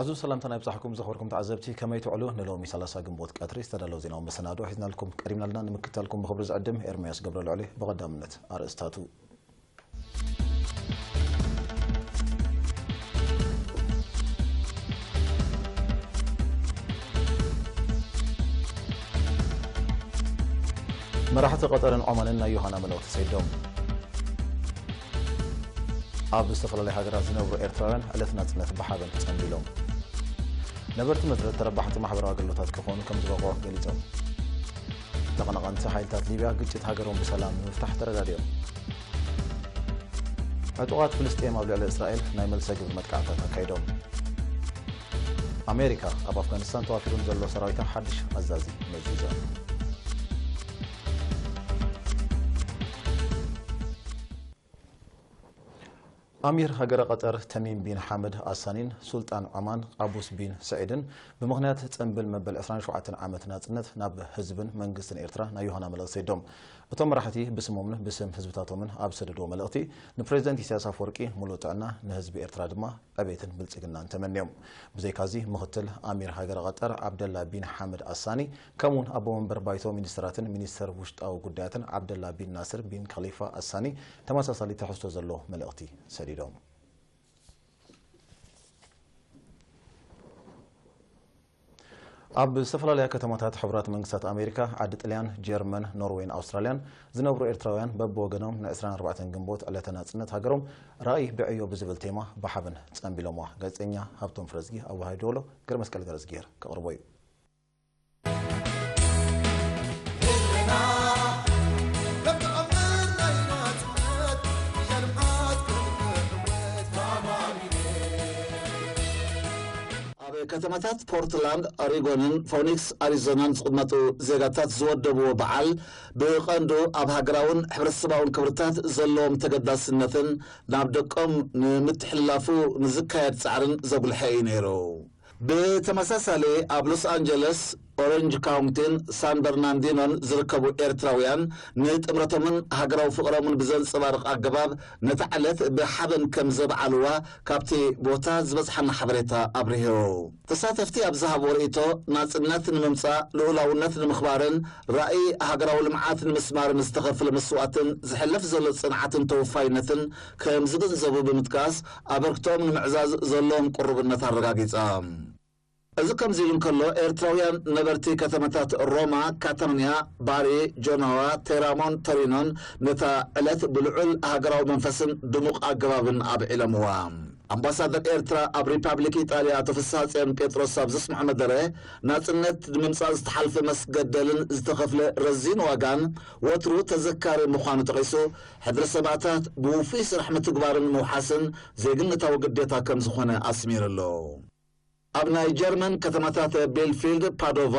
ዕዙዝ ሰላምታና ይብጻሕኩም ዘኽበርኩም ተዓዘብቲ፣ ከመይ ትውዕሉ? ንሎሚ ሰላሳ ግንቦት ቀትሪ ዝተዳለወ ዜናዊ መሰናዶ ሒዝናልኩም ቀሪብና ኣለና። ንምክትታልኩም ብኽብሪ ዝዕድም ኤርምያስ ገብረልዑል እየ። ብቐዳምነት ኣርእስታቱ። መራሕቲ ቀጠርን ዖማንን ናይ ዮሃና መልእኽቲ ሰዲዶም። ኣብ ዝተፈላለያ ሃገራት ዝነብሩ ኤርትራውያን ዕለት ናጽነት ብሓበን ጸንቢሎም። ነበርቲ መዝረት ተረባሕቲ ማሕበራዊ ኣገልግሎታት ክኾኑ ከም ዝበቕዑ ገሊጾም። ተቐናቐንቲ ሓይልታት ሊብያ ግጭት ሃገሮም ብሰላም ንምፍታሕ ተረዳዲኦም። ዕጡቓት ፍልስጤም ኣብ ልዕሊ እስራኤል ናይ መልሰ ግብሪ መጥቃዕትታት ኣካይዶም። ኣሜሪካ ኣብ ኣፍጋኒስታን ተዋፊሩ ንዘሎ ሰራዊታ ሓድሽ ኣዛዚ መዚዛ። ኣሚር ሃገረ ቀጠር ተሚም ቢን ሓመድ ኣሳኒን ሱልጣን ዖማን ቃቡስ ቢን ስዒድን ብምኽንያት ጽንብል መበል ዕስራን ሸውዓተን ዓመት ናጽነት ናብ ህዝብን መንግስትን ኤርትራ ናይ ዮሃና መልእኽቲ ሰዲዶም። እቶም መራሕቲ ብስሞምን ብስም ህዝብታቶምን ኣብ ዝሰደድዎ መልእኽቲ፣ ንፕሬዝደንት ኢሳያስ ኣፈወርቂ ሙሉእ ጥዕና፣ ንህዝቢ ኤርትራ ድማ ዕቤትን ብልጽግናን ተመንዮም። ብዘይካዚ፣ ምኽትል ኣሚር ሃገረ ቀጠር ዓብደላ ቢን ሓመድ ኣሳኒ፣ ከምኡውን ኣቦ መንበር ባይቶ ሚኒስትራትን ሚኒስተር ውሽጣዊ ጉዳያትን ዓብደላ ቢን ናስር ቢን ከሊፋ ኣሳኒ ተመሳሳሊ ትሕዝቶ ዘለዎ መልእኽቲ ሰዲዶም። ኣብ ዝተፈላለያ ከተማታት ሕቡራት መንግስታት ኣሜሪካ፣ ዓዲ ጥልያን፣ ጀርመን፣ ኖርዌይን ኣውስትራልያን ዝነብሩ ኤርትራውያን በብወገኖም ን ዕስራን ኣርባዕተን ግንቦት ዕለተ ናጽነት ሃገሮም ራእይ ብዕዮ ብዝብል ቴማ ብሓበን ጸንቢሎምዋ። ጋዜጠኛ ሃብቶም ፍረዝጊ ኣወሃሂድዎ ኣሎ፣ ገረመስቀል ገረዝጊሄር ከቕርቦ እዩ። ኣብ ከተማታት ፖርትላንድ ኦሪጎንን ፎኒክስ ኣሪዞናን ዝቕመጡ ዜጋታት ዝወደብዎ በዓል፣ ብቐንዱ ኣብ ሃገራውን ሕብረተሰባውን ክብርታት ዘለዎም ተገዳስነትን ናብ ደቆም ንምትሕልላፉ ንዝካየድ ጻዕርን ዘጉልሐ እዩ ነይሩ። ብተመሳሳሊ፣ ኣብ ሎስ ኣንጀለስ፣ ኦሬንጅ ካውንቲን ሳን በርናንዲኖን ዝርከቡ ኤርትራውያን፣ ንጥምረቶምን ሃገራዊ ፍቕሮምን ብዘንጸባርቕ ኣገባብ ነታ ዕለት ብሓበን ከም ዘብዓልዋ ካብቲ ቦታ ዝበጽሓና ሓበሬታ ኣብሪሁ። ተሳተፍቲ ኣብ ዝሃብዎ ርእይቶ፣ ናጽነት ንምምጻእ፣ ልኡላውነት ንምኽባርን ራእይ ሃገራዊ ልምዓት ንምስማርን ዝተኸፍለ መስዋእትን ዝሕለፍ ዘሎ ጽንዓትን ተወፋይነትን ከም ዝግንዘቡ ብምጥቃስ፣ ኣበርክቶኦም ንምዕዛዝ ዘለዎም ቅሩብነት ኣረጋጊጾም። እዚ ከምዚ ኢሉ እንከሎ፣ ኤርትራውያን ነበርቲ ከተማታት ሮማ፣ ካታንያ፣ ባሪ፣ ጀኖዋ፣ ቴራሞን ቶሪኖን ነታ ዕለት ብልዑል ሃገራዊ መንፈስን ድሙቕ ኣገባብን ኣብዒሎምዋ። ኣምባሳደር ኤርትራ ኣብ ሪፓብሊክ ኢጣልያ ኣቶ ፍስሃጽዮን ጴጥሮስ ኣብ ዘስምዖ መደረ፣ ናጽነት ንምምጻእ ዝተሓልፈ መስገደልን ዝተኸፍለ ረዚን ዋጋን ወትሩ ተዘካሪ ምዃኑ ጠቒሱ፣ ሕድሪ ሰማእታት ብውፉይ ስራሕ ምትግባርን ምውሓስን ዜግነታዊ ግዴታ ከም ዝኾነ ኣስሚሩ ኣሎ። ኣብ ናይ ጀርመን ከተማታት ቤልፊልድ፣ ፓዶቫ፣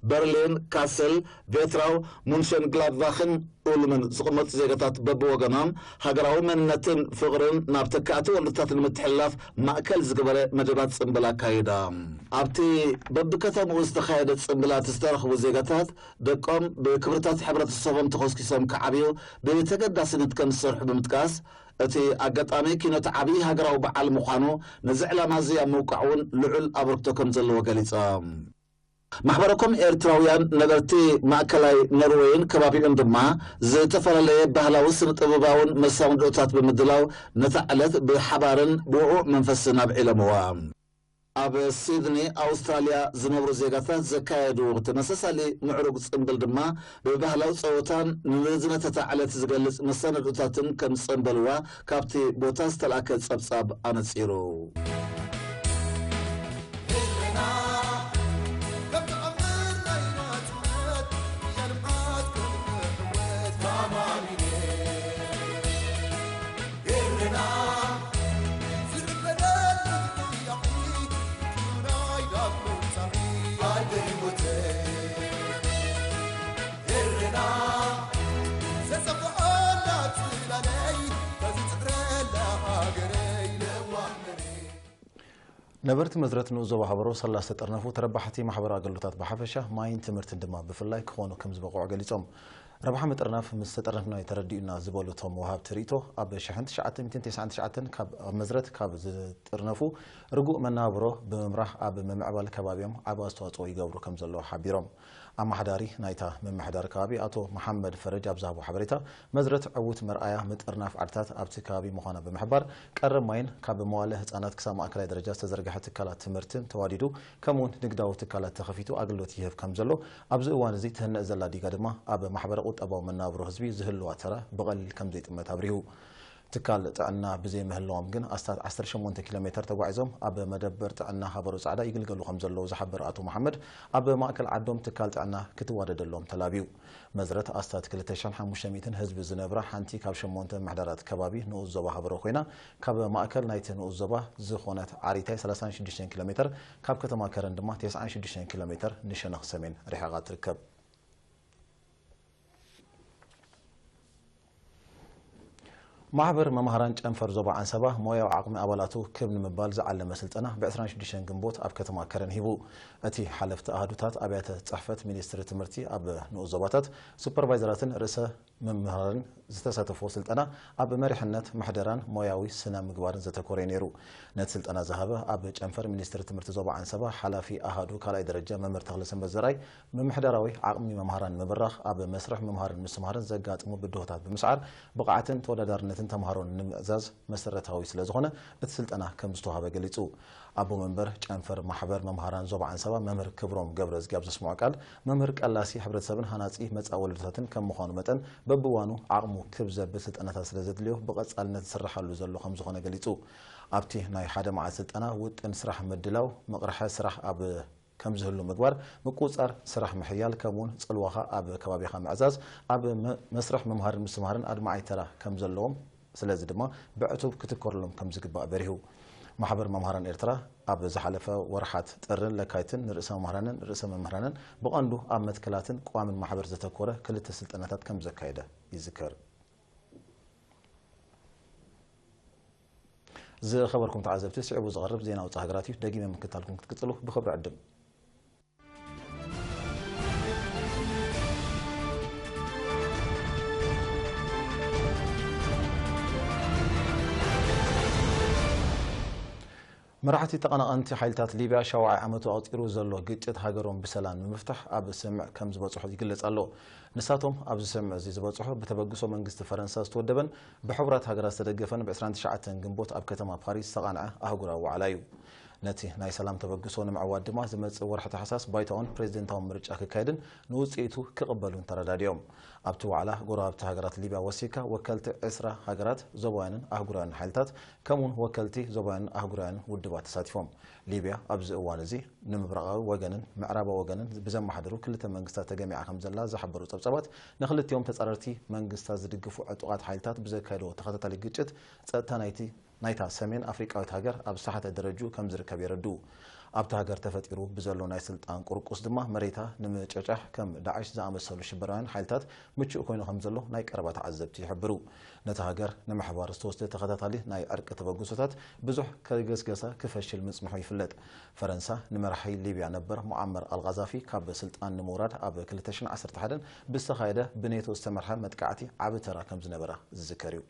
በርሊን፣ ካስል፣ ቬትራው፣ ሙንሸንግላድባኽን ኡልምን ዝቕመጡ ዜጋታት በብወገኖም፣ ሃገራዊ መንነትን ፍቕርን ናብ ተካእቲ ወለዶታት ንምትሕልላፍ ማእከል ዝገበረ መደባት ጽምብል ኣካይዳ። ኣብቲ በብከተምኡ ዝተኻየደ ጽምብላት ዝተረኽቡ ዜጋታት፣ ደቆም ብክብርታት ሕብረተሰቦም ተኾስኪሶም ክዓብዩ ብተገዳስነት ከም ዝሰርሑ ብምጥቃስ፣ እቲ ኣጋጣሚ ኪኖት ዓብዪ ሃገራዊ በዓል ምዃኑ፣ ነዚ ዕላማ እዚ ኣብ ምውቃዕ እውን ልዑል ኣበርክቶ ከም ዘለዎ ገሊጾም። ማሕበረኮም ኤርትራውያን ነበርቲ ማእከላይ ኖርዌይን ከባቢኡን ድማ፣ ዝተፈላለየ ባህላዊ ስነ-ጥበባውን መሳንድኡታት ብምድላው፣ ነታ ዕለት ብሓባርን ብውዑእ መንፈስን ኣብዒሎምዋ። ኣብ ሲድኒ ኣውስትራልያ ዝነብሩ ዜጋታት ዘካየድዎ ተመሳሳሊ ምዕሩግ ጽምብል ድማ፣ ብባህላዊ ጸወታን ንርዝነት እታ ዕለት ዝገልጽ መሰናድኦታትን ከም ዝጸንበልዋ ካብቲ ቦታ ዝተላእከ ጸብጻብ ኣነጺሩ። ነበርቲ መዝረት ንኡስ ዞባ ሃበሮ ሰላ ዝተጠርነፉ ተረባሕቲ ማሕበራዊ ኣገልግሎታት ብሓፈሻ፣ ማይን ትምህርትን ድማ ብፍላይ ክኾኑ ከም ዝበቕዑ ገሊጾም። ረብሓ ምጥርናፍ ምስ ተጠርነፍና እዩ ተረዲኡና ዝበሉ እቶም ወሃብቲ ርእይቶ፣ ኣብ ሽሕን ትሽዓተ ሚእትን ተስዓን ትሽዓተን ካብ ኣብ መዝረት ካብ ዝጥርነፉ ርጉእ መናብሮ ብምምራሕ ኣብ ምምዕባል ከባቢኦም ዓቢ ኣስተዋጽኦ ይገብሩ ከም ዘለዉ ሓቢሮም። ኣመሓዳሪ ናይታ ምምሕዳር ከባቢ ኣቶ መሓመድ ፈረጅ ኣብ ዝሃቦ ሓበሬታ፣ መዝረት ዕዉት መርኣያ ምጥርናፍ ዓድታት ኣብቲ ከባቢ ምዃና ብምሕባር፣ ቀረብ ማይን ካብ መዋለ ህጻናት ክሳብ ማእከላይ ደረጃ ዝተዘርግሐ ትካላት ትምህርትን ተዋዲዱ፣ ከምኡውን ንግዳዊ ትካላት ተኸፊቱ ኣገልግሎት ይህብ ከም ዘሎ፣ ኣብዚ እዋን እዚ ትህነጽ ዘላ ዲጋ ድማ ኣብ ማሕበረ ቁጠባዊ መናብሮ ህዝቢ ዝህልዋ ተራ ብቐሊል ከም ዘይጥመት ኣብሪሁ። ትካል ጥዕና ብዘይምህላዎም ግን ኣስታት ዓሰርተ ሸሞንተ ኪሎ ሜተር ተጓዒዞም ኣብ መደበር ጥዕና ሃበሮ ጻዕዳ ይግልገሉ ከም ዘለዉ ዝሓበረ ኣቶ መሓመድ፣ ኣብ ማእከል ዓዶም ትካል ጥዕና ክትዋደደሎም ተላብዩ። መዝረት ኣስታት ክልተ ሽሕን ሓሙሽተ ሚእትን ህዝቢ ዝነብራ ሓንቲ ካብ ሸሞንተ ምምሕዳራት ከባቢ ንኡስ ዞባ ሃበሮ ኮይና፣ ካብ ማእከል ናይቲ ንኡስ ዞባ ዝኾነት ዓሪታይ ሰላሳን ሽዱሽተን ኪሎ ሜተር፣ ካብ ከተማ ከረን ድማ ተስዓን ሽዱሽተን ኪሎ ሜተር ንሸነኽ ሰሜን ርሒቓ ትርከብ። ማሕበር መምሃራን ጨንፈር ዞባ ዓንሰባ ሞያዊ ዓቕሚ ኣባላቱ ክብ ንምባል ዝዓለመ ስልጠና ብ ዕስራን ሽዱሽተን ግንቦት ኣብ ከተማ ከረን ሂቡ። እቲ ሓለፍቲ ኣሃዱታት ኣብያተ ጽሕፈት ሚኒስትሪ ትምህርቲ ኣብ ንኡስ ዞባታት ሱፐርቫይዘራትን ርእሰ መምህራንን ዝተሳተፎ ስልጠና፣ ኣብ መሪሕነት፣ ምሕደራን ሞያዊ ስነ ምግባርን ዘተኮረ እዩ ነይሩ። ነቲ ስልጠና ዝሃበ ኣብ ጨንፈር ሚኒስትሪ ትምህርቲ ዞባ ዓንሰባ ሓላፊ ኣሃዱ ካልኣይ ደረጃ መምህር ተኽለሰንበት ዘርኣይ፣ ምምሕዳራዊ ዓቕሚ መምሃራን ምብራኽ፣ ኣብ መስርሕ ምምሃርን ምስትምሃርን ዘጋጥሙ ብድሆታት ብምስዓር፣ ብቕዓትን ተወዳዳርነትን ተምሃሮ ንምዕዛዝ መሰረታዊ ስለ ዝኾነ፣ እቲ ስልጠና ከም ዝተዋህበ ገሊጹ። ኣቦ መንበር ጨንፈር ማሕበር መምሃራን ዞባ ዓንሰባ መምህር ክብሮም ገብረዝጊ ኣብ ዘስምዖ ቃል፣ መምህር ቀላሲ ሕብረተሰብን ሃናጺ መጻኢ ወለዶታትን ከም ምዃኑ መጠን፣ በብእዋኑ ዓቕሙ ክብ ዘብል ስልጠናታት ስለ ዘድልዮ፣ ብቐጻልነት ዝስርሓሉ ዘሎ ከም ዝኾነ ገሊጹ። ኣብቲ ናይ ሓደ መዓልቲ ስልጠና ውጥን ስራሕ ምድላው፣ መቕርሐ ስራሕ ኣብ ከም ዝህሉ ምግባር፣ ምቁጽጻር ስራሕ ምሕያል፣ ከምኡውን ጽልዋኻ ኣብ ከባቢኻ ምዕዛዝ፣ ኣብ መ-፣ መስርሕ ምምሃርን ምስትምሃርን ኣድማዒ ተራ ከም ዘለዎም፣ ስለዚ ድማ ብዕቱብ ክትኮርሎም ከም ዝግባእ በሪሁ። ማሕበር መምሃራን ኤርትራ ኣብ ዝሓለፈ ወርሓት ጥርን ለካቲትን ንርእሰ መምህራንን ርእሰ መምህራንን ብቐንዱ ኣብ መትከላትን ቀዋምን ማሕበር ዘተኮረ ክልተ ስልጠናታት ከም ዘካየደ ይዝከር። ዝኸበርኩም ተዓዘብቲ፣ ስዒቡ ዝቐርብ ዜና ውጻእ ሃገራት እዩ። ደጊመ ምክታልኩም ክትቅጽሉ ብኽብሪ ዕድም። መራሕቲ ተቐናቐንቲ ሓይልታት ሊብያ ሻውዓይ ዓመቱ ኣቑጺሩ ዘሎ ግጭት ሃገሮም ብሰላም ንምፍታሕ ኣብ ስምምዕ ከም ዝበጽሑ ይግለጽ ኣሎ። ንሳቶም ኣብዚ ስምምዕ እዚ ዝበጽሑ ብተበግሶ መንግስቲ ፈረንሳ ዝተወደበን ብሕቡራት ሃገራት ዝተደገፈን ብ ዕስራን ትሽዓተን ግንቦት ኣብ ከተማ ፓሪስ ዝተቓንዐ ኣህጉራዊ ዋዕላ እዩ። ነቲ ናይ ሰላም ተበግሶ ንምዕዋት ድማ ዝመጽእ ወርሒ ታሕሳስ ባይታኡን ፕሬዝደንታዊ ምርጫ ክካየድን ንውጽኢቱ ክቕበሉን ተረዳዲኦም። ኣብቲ ዋዕላ ጎረባብቲ ሃገራት ሊብያ ወሲካ ወከልቲ ዕስራ ሃገራት፣ ዞባውያንን ኣህጉራውያንን ሓይልታት ከምኡውን ወከልቲ ዞባውያንን ኣህጉራውያንን ውድባት ተሳቲፎም። ሊብያ ኣብዚ እዋን እዚ ንምብራቓዊ ወገንን ምዕራባዊ ወገንን ብዘመሓድሩ ክልተ መንግስታት ተገሚዓ ከም ዘላ ዝሓበሩ ጸብጻባት፣ ንክልቲኦም ተጻረርቲ መንግስታት ዝድግፉ ዕጡቓት ሓይልታት ብዘካየድዎ ተኸታታሊ ግጭት ጸጥታ ናይቲ ናይታ ሰሜን ኣፍሪቃዊት ሃገር ኣብ ዝተሓተ ደረጅኡ ከም ዝርከብ የረድኡ። ኣብታ ሃገር ተፈጢሩ ብዘሎ ናይ ስልጣን ቁርቁስ ድማ መሬታ ንምጭጫሕ ከም ዳዕሽ ዝኣመሰሉ ሽበራውያን ሓይልታት ምቹእ ኮይኑ ከም ዘሎ ናይ ቀረባ ተዓዘብቲ ይሕብሩ። ነታ ሃገር ንምሕባር ዝተወስደ ተኸታታሊ ናይ ዕርቂ ተበግሶታት ብዙሕ ከይገስገሰ ክፈሽል ምጽንሑ ይፍለጥ። ፈረንሳ ንመራሒ ሊብያ ነበር ሙዓመር ኣልቃዛፊ ካብ ስልጣን ንምውራድ ኣብ ክልተ ሽሕን ዓሰርተ ሓደን ብዝተኻየደ ብኔቶ ዝተመርሐ መጥቃዕቲ ዓቢ ተራ ከም ዝነበራ ዝዝከር እዩ።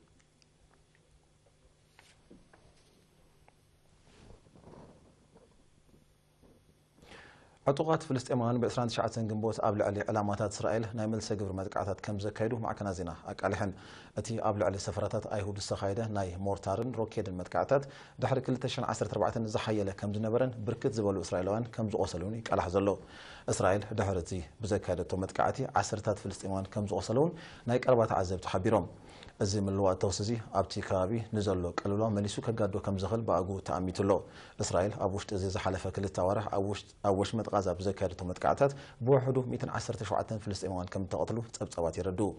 ዕጡቓት ፍልስጤማውያን ብ ዕስራን ትሽዓተን ግንቦት ኣብ ልዕሊ ዕላማታት እስራኤል ናይ መልሰ ግብሪ መጥቃዕታት ከም ዘካየዱ ማዕከናት ዜና ኣቃሊሐን። እቲ ኣብ ልዕሊ ሰፈራታት ኣይሁድ ዝተኻየደ ናይ ሞርታርን ሮኬድን መጥቃዕታት ድሕሪ ክልተ ሽሕን ዓሰርተ ኣርባዕተን ዝሓየለ ከም ዝነበረን ብርክት ዝበሉ እስራኤላውያን ከም ዝቖሰሉን ይቃላሕ ዘሎ። እስራኤል ድሕሪ እቲ ብዘካየደቶ መጥቃዕቲ ዓሰርታት ፍልስጤማውያን ከም ዝቖሰሉ እውን ናይ ቀረባ ተዓዘብቲ ሓቢሮም። እዚ ምልዋጥ ተኹሲ እዚ ኣብቲ ከባቢ ንዘሎ ቅልውላው መሊሱ ከጋድዶ ከም ዝኽእል ብኣግኡ ተኣሚቱ ኣሎ። እስራኤል ኣብ ውሽጢ እዚ ዝሓለፈ ክልተ ኣዋርሕ ኣብ ውሽጢ ኣብ ወሽመጥ ቃዛ ብዘካየደቶ መጥቃዕታት ብውሕዱ ሚእትን ዓሰርተ ሸውዓተን ፍልስጤማውያን ከም እተቐትሉ ጸብጻባት የረድኡ።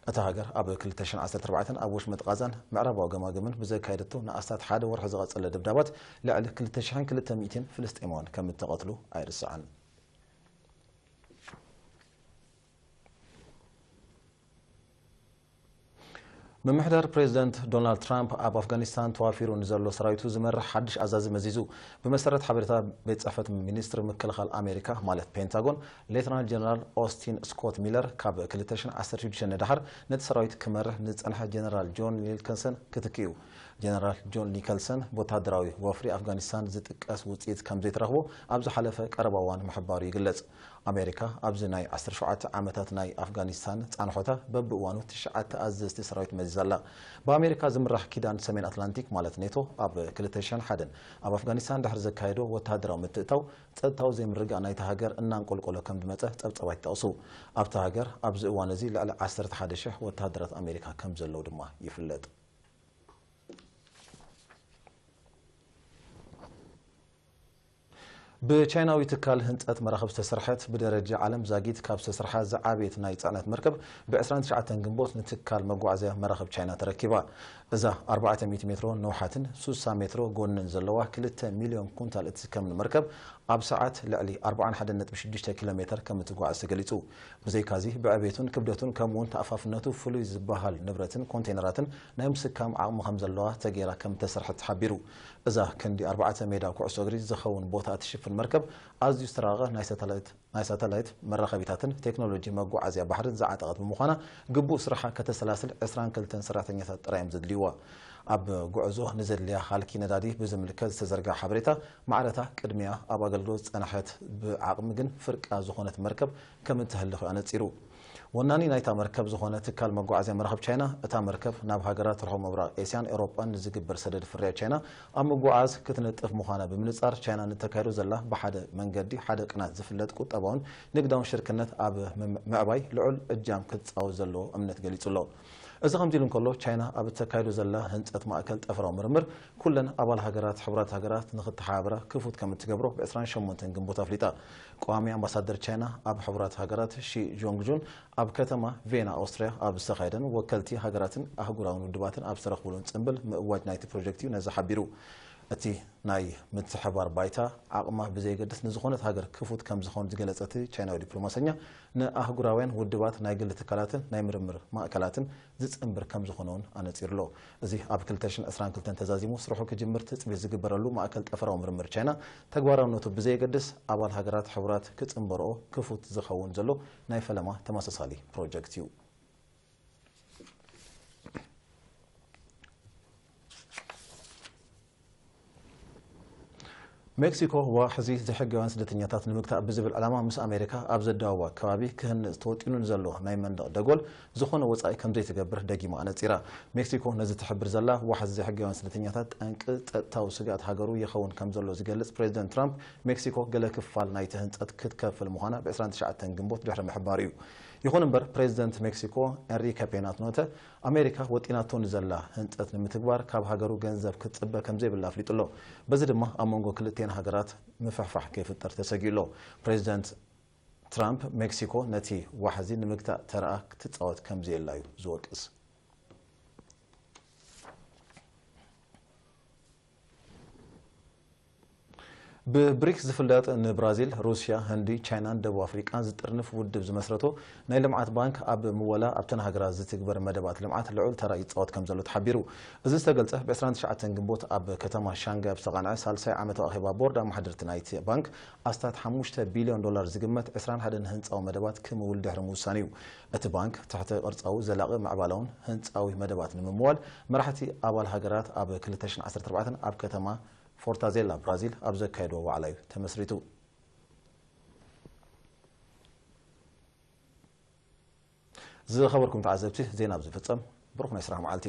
እታ ሃገር ኣብ ክልተ ሽሕን ዓሰርተ ኣርባዕተን ኣብ ወሽመጥ ቃዛን ምዕራባዊ ገማግምን ብዘካየደቶ ንኣስታት ሓደ ወርሒ ዝቐጸለ ድብዳባት ልዕሊ ክልተ ሽሕን ክልተ ሚእትን ፍልስጤማውያን ከም እተቐትሉ ኣይርስዓን። ምምሕዳር ፕሬዚደንት ዶናልድ ትራምፕ ኣብ ኣፍጋኒስታን ተዋፊሩ ንዘሎ ሰራዊቱ ዝመርሕ ሓድሽ ኣዛዚ መዚዙ። ብመሰረት ሓበሬታ ቤት ጽሕፈት ሚኒስትሪ ምክልኻል ኣሜሪካ ማለት ፔንታጎን፣ ሌተናል ጀነራል ኦስቲን ስኮት ሚለር ካብ ክልተ ሽሕን ዓሰርተ ሽዱሽተን ንደሓር ነቲ ሰራዊት ክመርሕ ንዝጸንሐ ጀነራል ጆን ኒከልሰን ክትክእ እዩ። ጀነራል ጆን ኒከልሰን ብወታደራዊ ወፍሪ ኣፍጋኒስታን ዝጥቀስ ውጽኢት ከም ዘይተረኽቦ ኣብ ዝሓለፈ ቀረባ እዋን ምሕባሩ ይግለጽ። ኣሜሪካ ኣብዚ ናይ ዓሰርተ ሸውዓተ ዓመታት ናይ ኣፍጋኒስታን ጻንሖታ በብእዋኑ ትሽዓተ ኣዘዝቲ ሰራዊት መዚዛ ኣላ። ብኣሜሪካ ዝምራሕ ኪዳን ሰሜን ኣትላንቲክ ማለት ኔቶ ኣብ ክልተ ሽሕን ሓደን ኣብ ኣፍጋኒስታን ድሕሪ ዘካየዶ ወታደራዊ ምትእታው ጸጥታዊ ዘይምርግጋእ ናይታ ሃገር እናንቆልቆሎ ከም ዝመጸ ጸብጻባት ይጠቕሱ። ኣብታ ሃገር ኣብዚ እዋን እዚ ልዕሊ ዓሰርተ ሓደ ሽሕ ወታደራት ኣሜሪካ ከም ዘለዉ ድማ ይፍለጥ። ብቻይናዊ ትካል ህንጸት መራኽብ ዝተሰርሐት ብደረጃ ዓለም ዛጊት ካብ ዝተሰርሓ ዝዓበየት ናይ ጽዕነት መርከብ ብ ዕስራን ትሽዓተን ግንቦት ንትካል መጓዓዝያ መራኽብ ቻይና ተረኪባ። እዛ ኣርባዕተ ሚእቲ ሜትሮ ነውሓትን ሱሳ ሜትሮ ጎንን ዘለዋ ክልተ ሚልዮን ኩንታል እትስከምን መርከብ ኣብ ሰዓት ልዕሊ ኣርባዓን ሓደን ነጥቢ ሽዱሽተ ኪሎ ሜተር ከም እትጓዓዝ ተገሊጹ። ብዘይካዚ ብዕቤቱን ክብደቱን ከምኡውን ተኣፋፍነቱ ፍሉይ ዝበሃል ንብረትን ኮንቴነራትን ናይ ምስካም ዓቕሚ ከም ዘለዋ ተገይራ ከም እተሰርሐት ተሓቢሩ። እዛ ክንዲ ኣርባዕተ ሜዳ ኩዕሶ እግሪ ዝኸውን ቦታ እትሽፍን መርከብ ኣዝዩ ዝተራቐቐ ናይ ሳተላይት ናይ ሳተላይት መራኸቢታትን ቴክኖሎጂ መጓዓዝያ ባሕርን ዝዓጠቐት ብምዃና ግቡእ ስርሓ ከተሰላስል ዕስራን ክልተን ሰራሕተኛታት ጥራይ እዮም ዘድልይዋ። ኣብ ጉዕዞ ንዘድልያ ሃልኪ ነዳዲ ብዝምልከት ዝተዘርግሐ ሓበሬታ ማዕረታ ቅድሚያ ኣብ ኣገልግሎት ዝጸንሐት ብዓቕሚ ግን ፍርቃ ዝኾነት መርከብ ከም እትህልኽ ኣነጺሩ። ወናኒ ናይታ መርከብ ዝኾነ ትካል መጓዓዝያ መራኽብ ቻይና፣ እታ መርከብ ናብ ሃገራት ርሑቕ ምብራቕ ኤስያን ኤውሮጳን ንዝግበር ሰደድ ፍርያት ቻይና ኣብ ምጉዓዝ ክትነጥፍ ምዃና ብምንጻር፣ ቻይና ንተካይዶ ዘላ ብሓደ መንገዲ ሓደ ቅናት ዝፍለጥ ቁጠባውን ንግዳውን ሽርክነት ኣብ ምም-፣ ምዕባይ ልዑል እጃም ክትጻወት ዘለዎ እምነት ገሊጹ ኣሎ። እዚ ከምዚ ኢሉ እንከሎ፣ ቻይና ኣብ እተካይዶ ዘላ ህንጸት ማእከል ጠፈራዊ ምርምር ኩለን ኣባል ሃገራት ሕቡራት ሃገራት ንኽተሓባበራ ክፉት ከም እትገብሮ ብ ዕስራን ሸሞንተን ግንቦት ኣፍሊጣ። ቀዋሚ ኣምባሳደር ቻይና ኣብ ሕቡራት ሃገራት ሺ ጆንግጁን ኣብ ከተማ ቬና ኣውስትርያ ኣብ ዝተኻየደን ወከልቲ ሃገራትን ኣህጉራውን ውድባትን ኣብ ዝተረኽቡሉን ጽምብል ምእዋጅ ናይቲ ፕሮጀክት እዩ ነዚ ሓቢሩ። እቲ ናይ ምትሕባር ባይታ ዓቕማ ብዘየገድስ ንዝኾነት ሃገር ክፉት ከም ዝኾን ዝገለጸ እቲ ቻይናዊ ዲፕሎማሰኛ፣ ንኣህጉራውያን ውድባት፣ ናይ ግሊ ትካላትን ናይ ምርምር ማእከላትን ዝጽንብር ከም ዝኾነ እውን ኣነጺሩ ኣሎ። እዚ ኣብ ክልተ ሽሕን ዕስራን ክልተን ተዛዚሙ ስርሑ ክጅምር ትጽቢት ዝግበረሉ ማእከል ጠፈራዊ ምርምር ቻይና፣ ተግባራውነቱ ብዘየገድስ ኣባል ሃገራት ሕቡራት ክጽንበርኦ ክፉት ዝኸውን ዘሎ ናይ ፈለማ ተመሳሳሊ ፕሮጀክት እዩ። ሜክሲኮ ዋሕዚ ዘይሕጋውያን ስደተኛታት ንምግታእ ብዝብል ዕላማ ምስ ኣሜሪካ ኣብ ዘደዋውባ ከባቢ ክህነጽ ተወጢኑ ንዘሎ ናይ መንደቕ ደጎል ዝኾነ ወጻኢ ከም ዘይትገብር ደጊማ ኣነጺራ። ሜክሲኮ ነዚ ትሕብር ዘላ ዋሕዚ ዘይሕጋውያን ስደተኛታት ጠንቂ ጸጥታዊ ስግኣት ሃገሩ ይኸውን ከም ዘሎ ዝገልጽ ፕሬዚደንት ትራምፕ፣ ሜክሲኮ ገለ ክፋል ናይቲ ህንጸት ክትከፍል ምዃና ብ ዕስራን ትሽዓተን ግንቦት ድሕሪ ምሕባሩ እዩ። ይኹን እምበር ፕሬዚደንት ሜክሲኮ ኤንሪከ ፔና ኖተ ኣሜሪካ ወጢናቶ ንዘላ ህንጸት ንምትግባር ካብ ሃገሩ ገንዘብ ክትጽበ ከም ዘይብላ ኣፍሊጡ ኣሎ። በዚ ድማ ኣብ መንጎ ክልቲኤን ሃገራት ምፍሕፋሕ ከይፍጠር ተሰጊኡ ኣሎ። ፕሬዚደንት ትራምፕ ሜክሲኮ ነቲ ዋሕዚ ንምግታእ ተራኣ ክትጻወት ከም ዘየላ እዩ ዝወቅስ። ብብሪክስ ዝፍለጥ ንብራዚል፣ ሩስያ፣ ህንዲ፣ ቻይናን ደቡብ ኣፍሪቃን ዝጥርንፍ ውድብ ዝመስረቶ ናይ ልምዓት ባንክ ኣብ ምወላ ኣብተን ሃገራት ዝትግበር መደባት ልምዓት ልዑል ተራ ይጻወት ከም ዘሎ ተሓቢሩ። እዚ ዝተገልጸ ብ ዕስራን ትሽዓተን ግንቦት ኣብ ከተማ ሻንጋይ ኣብ ዝተቓንዐ ሳልሳይ ዓመታዊ ኣኼባ ቦርድ ኣመሓደርቲ ናይቲ ባንክ ኣስታት ሓሙሽተ ቢልዮን ዶላር ዝግመት ዕስራን ሓደን ህንጻዊ መደባት ክምውል ድሕሪ ምውሳን እዩ። እቲ ባንክ ትሕተ ቅርጻዊ ዘላቒ ምዕባላውን ህንጻዊ መደባት ንምምዋል መራሕቲ ኣባል ሃገራት ኣብ ክልተ ሽሕን ዓሰርተ ኣርባዕተን ኣብ ከተማ ፎርታዜላ ብራዚል ኣብ ዘካየድዎ ዋዕላ እዩ ተመስሪቱ። ዝኸበርኩም ተዓዘብቲ፣ ዜና ኣብ ዝፍጸም፣ ብሩኽ ናይ ስራሕ መዓልቲ።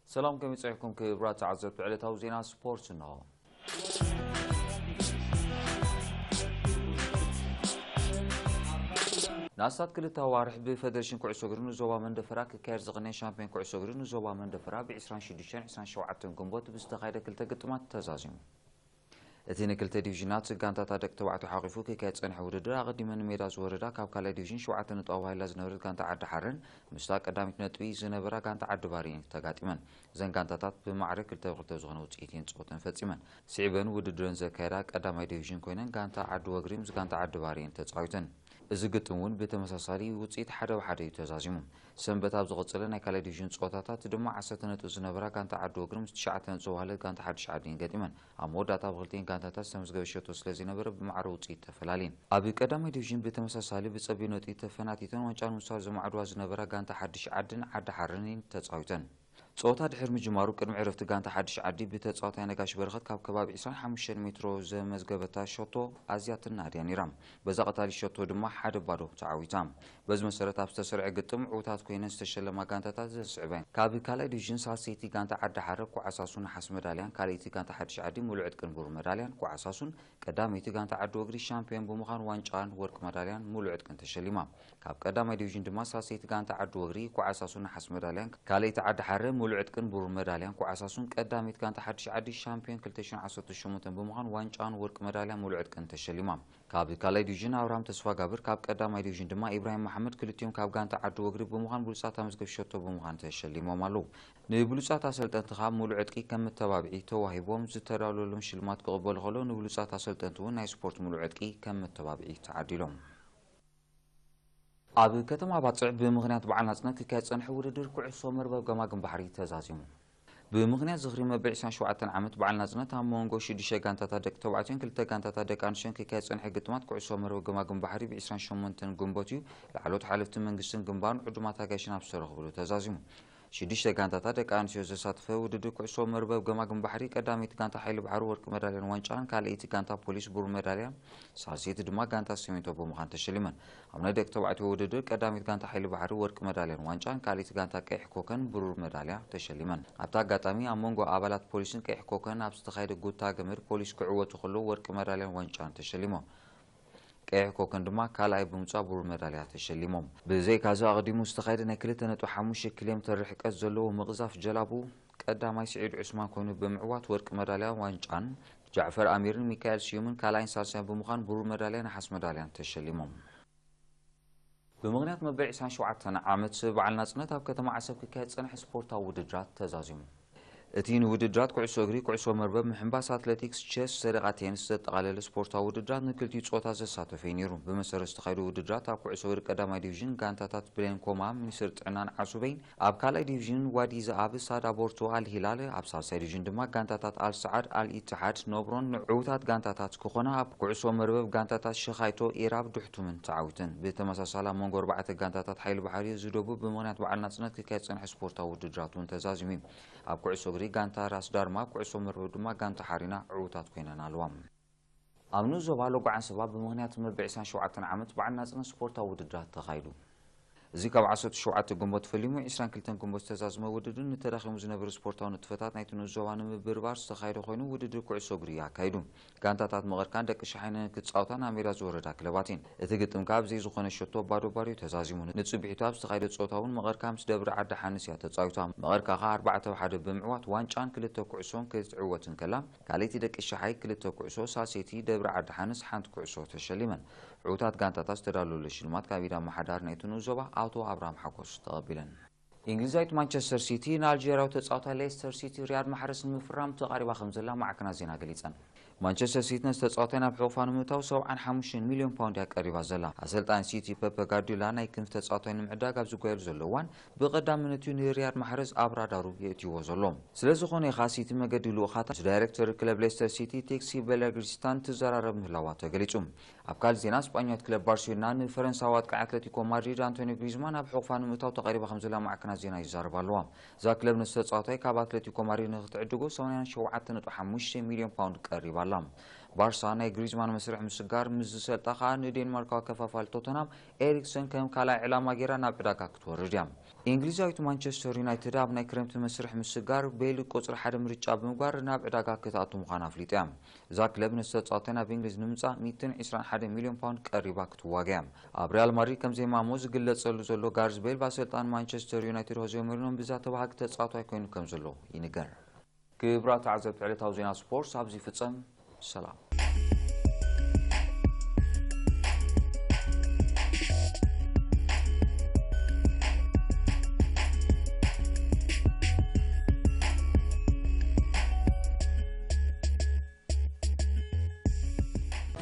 ሰላም፣ ከመይ ጸኒሕኩም ክቡራት ተዓዘብቲ? ዕለታዊ ዜና ስፖርት እንሆ። ንኣስታት ክልተ ኣዋርሕ ብፈደሬሽን ኩዕሶ እግሪ ንዞባ መንደፈራ ክካየድ ዝቕነየ ሻምፒዮን ኩዕሶ እግሪ ንዞባ መንደፈራ ብ ዕስራን ሽዱሽተን ዕስራን ሸውዓተን ግንቦት ብዝተኻየደ ክልተ ግጥማት ተዛዚሙ። እቲ ንክልተ ዲቪዥናት ጋንታታት ደቂ ተባዕትዮ ሓቒፉ ክካየድ ጸኒሑ ውድድር ኣቐዲመ ንሜዳ ዝወረዳ ካብ ካልኣይ ዲቪዥን ሸውዓተ ነጥቢ ኣዋሂላ ዝነበረት ጋንታ ዓዲ ሓረን ምስታ ቀዳሚት ነጥቢ ዝነበራ ጋንታ ዓዲ ባርየን ተጋጢመን። እዘን ጋንታታት ብማዕረ ክልተ ብ ክልተ ዝኾነ ውጽኢት እየን ጸወተን ፈጺመን። ስዒበን ውድድረን ዘካየዳ ቀዳማይ ዲቪዥን ኮይነን ጋንታ ዓዲ ወግሪ ምስ ጋንታ ዓዲ ባርየን ተጻዊተን። እዚ ግጥም እውን ብተመሳሳሊ ውጽኢት ሓደ ብ ሓደ እዩ ተዛዚሙ። ሰንበት ኣብ ዝቐጸለ ናይ ካልኣይ ዲቪዥን ጸወታታት ድማ ዓሰርተ ነጥቢ ዝነበራ ጋንታ ዓዲ ወግሪ ምስ ትሽዓተ ነጥቢ ዘዋህለት ጋንታ ሓድሽ ዓዲ እየን ገጢመን። ኣብ መወዳእታ ብክልቲኤን ጋንታታት ዝተመዝገበ ሸቶ ስለ ዘይነበረ ብማዕረ ውጽኢት ተፈላልየን። ኣብ ቀዳማይ ዲቪዥን ብተመሳሳሊ ብጸቢብ ነጥቢ ተፈናቲተን ዋንጫ ንምውሳድ ዘማዕድዋ ዝነበራ ጋንታ ሓድሽ ዓድን ዓዲ ሓረንን ተጻዊተን። ጸወታ ድሕሪ ምጅማሩ ቅድሚ ዕረፍቲ ጋንታ ሓድሽ ዓዲ ብተጻዋታይ ነጋሽ በረኸት ካብ ከባቢ ዕስራን ሓሙሽተን ሜትሮ ዘመዝገበታ ሸቶ ኣዝያ ትናድያ ነይራ። በዛ ቀታሊ ሸቶ ድማ ሓደ ባዶ ተዓዊታ። በዚ መሰረት ኣብ ዝተሰርዐ ግጥም ዕዉታት ኮይነን ዝተሸለማ ጋንታታት ዘስዕበ ካብ ካልኣይ ዲቪዥን ሳልሰይቲ ጋንታ ዓዲ ሓረ ኩዓሳሱ ነሓስ መዳልያን ካልኣይቲ ጋንታ ሓድሽ ዓዲ ሙሉዕ ዕጥቅን ብሩር መዳልያን ኩዓሳሱን ቀዳመይቲ ጋንታ ዓዲ ወግሪ ሻምፒዮን ብምዃን ዋንጫን ወርቂ መዳልያን ሙሉዕ ዕጥቅን ተሸሊማ። ካብ ቀዳማይ ዲቪዥን ድማ ሳልሰይቲ ጋንታ ዓዲ ወግሪ ኩዓሳሱ ነሓስ መዳልያን ካልኣይቲ ዓዲ ሓረ ሙሉዕ ዕጥቅን ብሩር መዳልያን ኩዓሳሱን ቀዳመይቲ ጋንታ ሓድሽ ዓዲ ሻምፒዮን ክልተ ሽሕን ዓሰርተ ሸሞንተን ብምዃን ዋንጫን ወርቂ መዳልያን ሙሉዕ ዕጥቅን ተሸሊማ። ካብ ካልኣይ ዲቪዥን ኣብርሃም ተስፋጋብር፣ ካብ ቀዳማይ ዲቪዥን ድማ ኢብራሂም መሓመድ ክልቲኦም ካብ ጋንታ ዓዲ ወግሪ ብምዃን ብሉጻት ኣመዝገብ ሸቶ ብምዃን ተሸሊሞም ኣለዉ። ንብሉጻት ኣሰልጠንቲ ካብ ሙሉዕ ዕጥቂ ከም መተባብዒ ተዋሂቦም ዝተዳለወሎም ሽልማት ክቕበሉ ከለዉ ንብሉጻት ኣሰልጠንቲ እውን ናይ ስፖርት ሙሉዕ ዕጥቂ ከም መተባብዒ ተዓዲሎም። ኣብ ከተማ ባጽዕ ብምኽንያት በዓል ናጽነት ክካየድ ጸንሐ ውድድር ኩዕሶ መርበብ ገማግም ባሕሪ ተዛዚሙ። ብምኽንያት ዝኽሪ መበል ዕስራን ሸውዓተን ዓመት በዓል ናጽነት ኣብ መንጎ ሽዱሽተ ጋንታታት ደቂ ተባዕትዮን ክልተ ጋንታታት ደቂ ኣንስትዮን ክካየድ ጸንሐ ግጥማት ኩዕሶ መርበብ ገማግም ባሕሪ ብ ዕስራን ሸሞንተን ግንቦት እዩ ላዕለዎት ሓለፍቲ መንግስትን ግንባርን ዕዱማት ኣጋይሽን ኣብ ዝተረኽብሉ ተዛዚሙ። ሽዱሽተ ጋንታታት ደቂ ኣንስትዮ ዘሳተፈ ውድድር ኩዕሶ መርበብ ገማግም ባሕሪ ቀዳመይቲ ጋንታ ሓይሊ ባሕሪ ወርቂ መዳልያን ዋንጫን ካልኣይቲ ጋንታ ፖሊስ ብሩር መዳልያ ሳልሰይቲ ድማ ጋንታ ሲሚንቶ ብምዃን ተሸሊመን። ኣብ ናይ ደቂ ተባዕትዮ ውድድር ቀዳመይቲ ጋንታ ሓይሊ ባሕሪ ወርቂ መዳልያን ዋንጫን ካልኣይቲ ጋንታ ቀይሕ ኮከን ብሩር መዳልያ ተሸሊመን። ኣብቲ ኣጋጣሚ ኣብ መንጎ ኣባላት ፖሊስን ቀይሕ ኮከን ኣብ ዝተኻየደ ጉታ ገመድ ፖሊስ ክዕወቱ ከለዉ ወርቂ መዳልያን ዋንጫን ተሸሊሞም። ቀይሕ ኮከን ድማ ካልኣይ ብምውጻእ ብሩር መዳልያ ተሸሊሞም። ብዘይካዚ ኣቐዲሙ ዝተኻየደ ናይ ክልተ ነጥቢ ሓሙሽተ ኪሎ ሜትር ርሕቀት ዘለዎ ምቕዛፍ ጀላቡ ቀዳማይ ስዒድ ዑስማን ኮይኑ ብምዕዋት ወርቂ መዳልያ ዋንጫን ጃዕፈር ኣሚርን ሚካኤል ስዩምን ካልኣይን ሳልሳይን ብምዃን ብሩር መዳልያ ነሓስ መዳልያን ተሸሊሞም። ብምኽንያት መበል ዕስራን ሸውዓተን ዓመት በዓል ናጽነት ኣብ ከተማ ዓሰብ ክካየድ ዝጸንሐ ስፖርታዊ ውድድራት ተዛዚሙ። እቲ ንውድድራት ኩዕሶ እግሪ፣ ኩዕሶ መርበብ፣ ምሕንባስ፣ ኣትሌቲክስ፣ ቸስ፣ ሰደቓ ቴኒስ ዘጠቓለለ ስፖርታዊ ውድድራት ንክልቲኡ ጾታ ዘሳተፈ እዩ ነይሩ። ብመሰረት ዝተኻየዱ ውድድራት ኣብ ኩዕሶ እግሪ ቀዳማይ ዲቪዥን ጋንታታት ብሌን ኮማ፣ ሚኒስትሪ ጥዕናን ዓሱበይን፣ ኣብ ካልኣይ ዲቪዥን ዋዲ ዝኣብ፣ ሳዳ ቦርቶ፣ ኣል ሂላል፣ ኣብ ሳልሳይ ዲቪዥን ድማ ጋንታታት ኣል ሰዓድ፣ ኣል ኢትሓድ፣ ኖብሮን ንዕዉታት ጋንታታት ክኾና ኣብ ኩዕሶ መርበብ ጋንታታት ሸኻይቶ፣ ኢራብ፣ ዱሕቱምን ተዓዊተን። ብተመሳሳሊ ኣብ መንጎ ኣርባዕተ ጋንታታት ሓይሊ ባሕሪ ዝደቡ ብምኽንያት በዓል ናጽነት ክካየድ ዝጸንሐ ስፖርታዊ ውድድራት እውን ተዛዚሙ እዩ። ኣብ ኩዕሶ እግሪ ጋንታ ራስ ዳርማ፣ ኣብ ኩዕሶ መርበብ ድማ ጋንታ ሓሪና ዕዉታት ኮይነን ኣለዋ። ኣብ ንኡስ ዞባ ሎጎ ዓንሰባ ብምኽንያት መበል ዕስራን ሸውዓተን ዓመት በዓል ናጽነት ስፖርታዊ ውድድራት ተኻይዱ። እዚ ካብ ዓሰርተ ሸውዓተ ግንቦት ፈሊሙ ዕስራን ክልተን ግንቦት ዝተዛዝመ ውድድር ንተዳኺሙ ዝነበረ ስፖርታዊ ንጥፈታት ናይቲ ንኡስ ዞባ ንምብርባር ዝተኻየደ ኮይኑ ውድድር ኩዕሶ እግሪ እዩ ኣካይዱ። ጋንታታት መቐርካን ደቂ ሸሓይነን ክጻወታ ናብ ሜዳ ዝወረዳ ክለባት እየን። እቲ ግጥም ከኣ ብዘይ ዝኾነ ሸቶ ባዶ ባዶ እዩ ተዛዚሙ። ንጽብሒቱ ኣብ ዝተኻየደ ጸወታ እውን መቐርካ ምስ ደብረ ዓዲ ሓንስ እያ ተጻዊታ። መቐርካ ከኣ ኣርባዕተ ብ ሓደ ብምዕዋት ዋንጫን ክልተ ኩዕሶን ክትዕወት እንከላ፣ ካልኣይቲ ደቂ ሸሓይ ክልተ ኩዕሶ፣ ሳልሰይቲ ደብረ ዓዲ ሓንስ ሓንቲ ኩዕሶ ተሸሊመን። ዕዉታት ጋንታታት ዝተዳለወሉ ሽልማት ካብ ኢድ ኣመሓዳሪ ናይቲ ንኡስ ዞባ ኣቶ ኣብርሃም ሓጎስ ተቐቢለን። እንግሊዛዊት ማንቸስተር ሲቲ ንኣልጀርያዊ ተጻዋታይ ሌስተር ሲቲ ሪያድ ማሕረዝ ንምፍራም ተቓሪባ ከም ዘላ ማዕከናት ዜና ገሊጸን። ማንቸስተር ሲቲ ነቲ ተጻዋታይ ናብ ሕቑፋ ንምእታው ሰብዓን ሓሙሽተን ሚልዮን ፓውንድ እያ ቀሪባ ዘላ። ኣሰልጣኒ ሲቲ ፔፕ ጋርዲዮላ ናይ ክንፊ ተጻዋታይ ንምዕዳግ ኣብ ዝጓየሉ ዘሎ እዋን ብቐዳምነት እዩ ንሪያድ ማሕረዝ ኣብ ራዳሩ የእትይዎ ዘሎ። ስለ ዝኾነ እዩ ከኣ ሲቲ መገዲ ልኡኻት ምስ ዳይሬክተር ክለብ ሌስተር ሲቲ ቴክሲ ቤለግሪስታን ትዘራረብ ምህላዋ ተገሊጹ። ኣብ ካልእ ዜና፣ ስጳኛዊት ክለብ ባርሴሎና ንፈረንሳዊ ኣጥቃዒ ኣትሌቲኮ ማድሪድ ኣንቶኒ ግሪዝማን ኣብ ሕቑፋ ንምእታው ተቓሪባ ከም ዘላ ማዕከናት ዜና ይዛረባ ኣለዋ። እዛ ክለብ ነቲ ተጻዋታይ ካብ ኣትሌቲኮ ማድሪድ ንክትዕድጎ ሰማንያን ሸውዓተን ነጥቢ ሓሙሽተ ሚልዮን ፓውንድ ቀሪባ ኣላ። ባርሳ ናይ ግሪዝማን መስርሕ ምስጋር ምስ ዝሰልጣ ከኣ ንዴንማርካዊ ከፋፋሊ ቶተንሃም ኤሪክሰን ከም ካልኣይ ዕላማ ገይራ ናብ ዕዳጋ ክትወርድ እያ። እንግሊዛዊት ማንቸስተር ዩናይትድ ኣብ ናይ ክረምቲ መስርሕ ምስጋር ቤል ቁጽሪ ሓደ ምርጫ ብምግባር ናብ ዕዳጋ ክትኣቱ ምዃና ኣፍሊጣ። እዛ ክለብ ነቲ ተጻዋታይ ናብ እንግሊዝ ንምምጻእ ሚእትን ዕስራን ሓደ ሚልዮን ፓውንድ ቀሪባ ክትዋጋ እያ። ኣብ ሪያል ማድሪድ ከም ዘይማሞ ዝግለጸሉ ዘሎ ጋርዝ ቤል ብኣሰልጣን ማንቸስተር ዩናይትድ ሆዜ ሞሪኖ ብዛ ተባሃጊ ተጻዋታይ ኮይኑ ከም ዘሎ ይንገር። ክብራት ተዓዘብቲ ዕለታዊ ዜና ስፖርት ኣብዚ ይፍጸም። ሰላም።